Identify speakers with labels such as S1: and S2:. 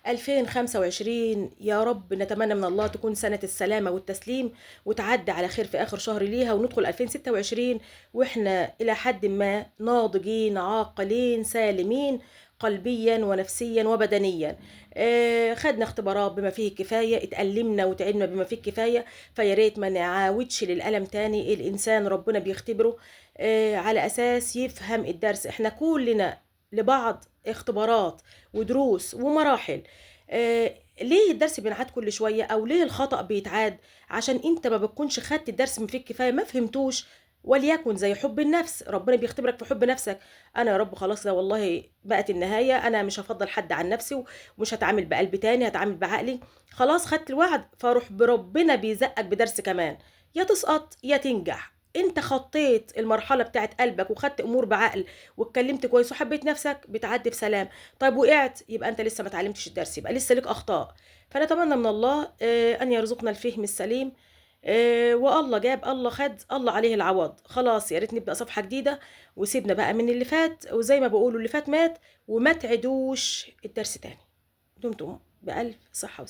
S1: 2025 يا رب نتمنى من الله تكون سنة السلامة والتسليم، وتعدي على خير في آخر شهر ليها، وندخل 2026 وإحنا إلى حد ما ناضجين عاقلين سالمين قلبيا ونفسيا وبدنيا. خدنا اختبارات بما فيه الكفاية، اتألمنا وتعبنا بما فيه الكفاية، فيا ريت ما نعاودش للألم تاني. الإنسان ربنا بيختبره على أساس يفهم الدرس. احنا كلنا لبعض اختبارات ودروس ومراحل. ليه الدرس بينعاد كل شوية، أو ليه الخطأ بيتعاد؟ عشان انت ما بتكونش خدت الدرس بما فيه الكفاية، ما فهمتوش. وليكن زي حب النفس، ربنا بيختبرك في حب نفسك. انا يا رب خلاص، لا والله بقت النهاية، انا مش هفضل حد عن نفسي، ومش هتعامل بقلب تاني، هتعامل بعقلي. خلاص خدت الوعد، فروح بربنا بيزقك بدرس كمان، يا تسقط يا تنجح. انت خطيت المرحلة بتاعت قلبك وخدت امور بعقل واتكلمت كويس وحبيت نفسك، بتعدي بسلام. طيب وقعت، يبقى انت لسه ما اتعلمتش الدرس، يبقى لسه لك اخطاء. فنتمنى من الله ان يرزقنا الفهم السليم. والله جاب، الله خد، الله عليه العوض. خلاص يا ريت نبدأ صفحة جديدة، وسيبنا بقى من اللي فات، وزي ما بيقولوا اللي فات مات، وما تعدوش الدرس تاني. دمتم بألف صحة وسلامة.